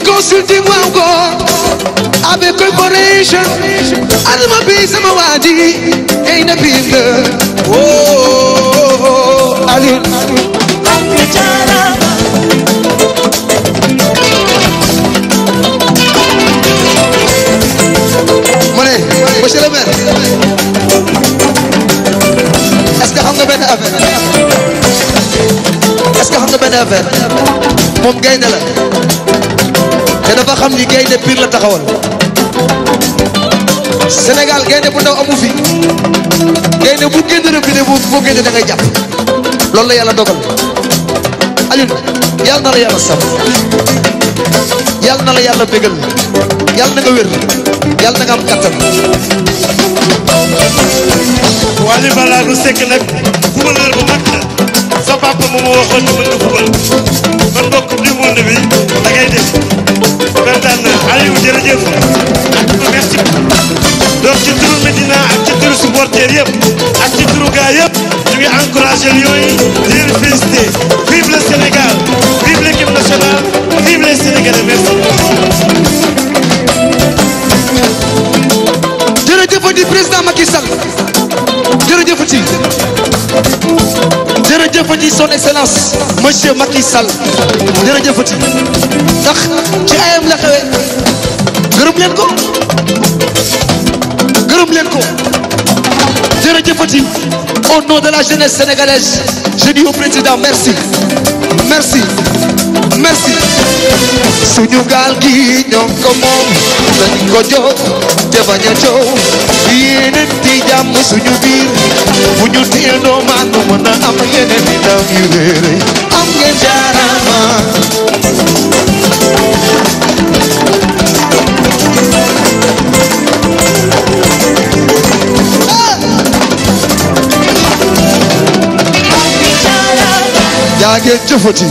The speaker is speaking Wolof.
consulting Wango avec corporation. Alma be sama waji ain't a big oh Ali Mone monsieur le maire est-ce que xam nga benn affaire est-ce que xam nga benn affaire moom gaynde la te dafa xam ni gaynde pire la taxawal Sénégal gaynde bu ndaw amu fi gaynde bu génn rëbbine boo génne da ngay jàpp loolu la yàlla dogal Aliou yàlla na la yàlla sàmm yàlla na la yàlla bégal yàlla na nga wér yàlla na nga am kattan Wally Ballago Seck nag footballeur bu mag la sa papa moom moo waxoon ni mën nga football man bokk du monde bi da ngay def kontaan na Aliou jërëjëf merci donc ci turu Medina ak ci turu supporter yëpp ak ci turu gars yëpp ñu ngi encouragé Lions yi di leen félicité vive le Sénégal vive l'équipe nationale vive les Sénégalais merci. jërëjëfati président Macky Sall jërëjëfati jërëjëfati son excellence monsieur Macky Sall jërëjëfati ndax ci ayam la xewe gërëm leen ko jërëjëfati au nom de la jeunesse sénégalaise je dis au président merci merci merci suñu gaal gi ñoo ko moom dañ ko jox te bañ a coow yeneen di jàmm suñu biir bu ñu téye doomu aadama mën a am yeneen di ndam yu réere am ngeen jaarama yaa ngeen jëfati